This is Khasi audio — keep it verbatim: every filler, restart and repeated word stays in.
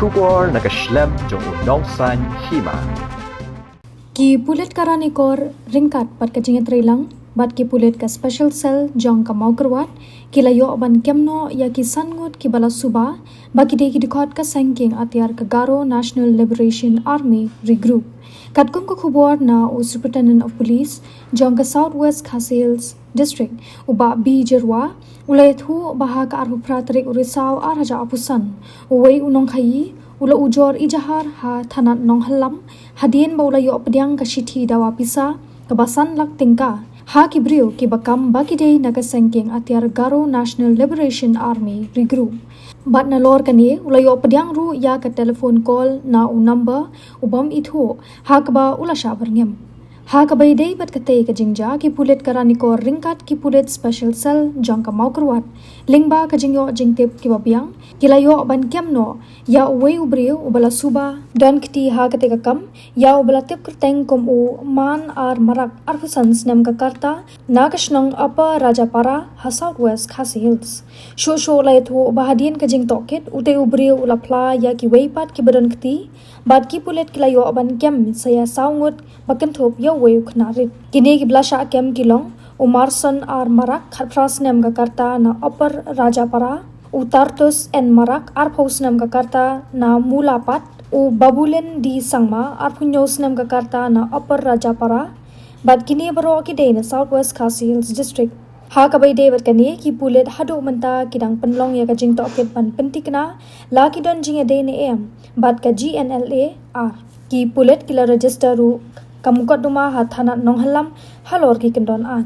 Khubor na ka shlem jong u Nongsaiñ Hima. Ki pulit ka Ranikor ryngkat bad ka jingïatreilang bad ki pulit ka Special Cell jong ka Mawkyrwat ki la ïoh ban kem noh ïa ki san ngut kiba la suba ba ki dei ki dkhot ka seng kieng atiar ka Garo National Liberation Army Regroup. Katkum ka khubor na u Superintendent of Police jong ka South West Khasi Hills District, u Bah B Jyrwa, u la ïathuh ba ha ka arphew phra tarik u Risaw ar hajar arphew san, uwei u nongkhaïi u la ujor ijahar ha thanat Nonghallam hadien ba u la ïoh pdiang ka shithi dawa pisa kaba san lak tyngka ha ki briew kiba kam ba ki dei na ka seng kieng atiar Garo National Liberation Army Regroup. Bad nalor kane u la ïoh pdiang ruh ïa ka telephone call na u number u bym ithuh ha kaba u la shah byrngem. Ha kaba ïadei bad katei ka jingjia, ki pulit ka Ranikor ryngkat ki pulit Special Cell jong ka Mawkyrwat, lyngba ka jingïoh jingtip kiba biang, ki la ïoh ban kem noh ïa uwei u briew uba la suba don kti ha katei ka kam ïa uba la tip kyrteng kum u Man R Marak, arphew san snem ka rta, na ka shnong Upper Rajapara ha South West Khasi Hills. Shuh shuh la ïathuh ba hadien ka jingtohkit, utei u briew u la phla ïa kiwei pat kiba don kti bad ki pulit ki la ïoh ban kem sa ïa saw ngut ba kynthup ïa uwei u khynnah rit. Kine kiba la shah kem ki long u Marson R Marak, khatphra snem ka rta, na Upper Rajapara, u Tartus N Marak, arphew snem ka rta, na Mulapat, u Babulin D Sangma, arphew hynñiew snem ka rta, na Upper Rajapara. Bad kine baroh ki dei na South West Khasi Hills District. Ha kaba ïadei bad kane, ki pulit haduh mynta ki dang pynlong ïa ka jingtohkit ban pynthikna la ki don jingïadei ne em bad ka G N L A R. Ki pulit ki la register ruh ka mukotduma ha thanat Nonghallam halor ki kyndon aiñ.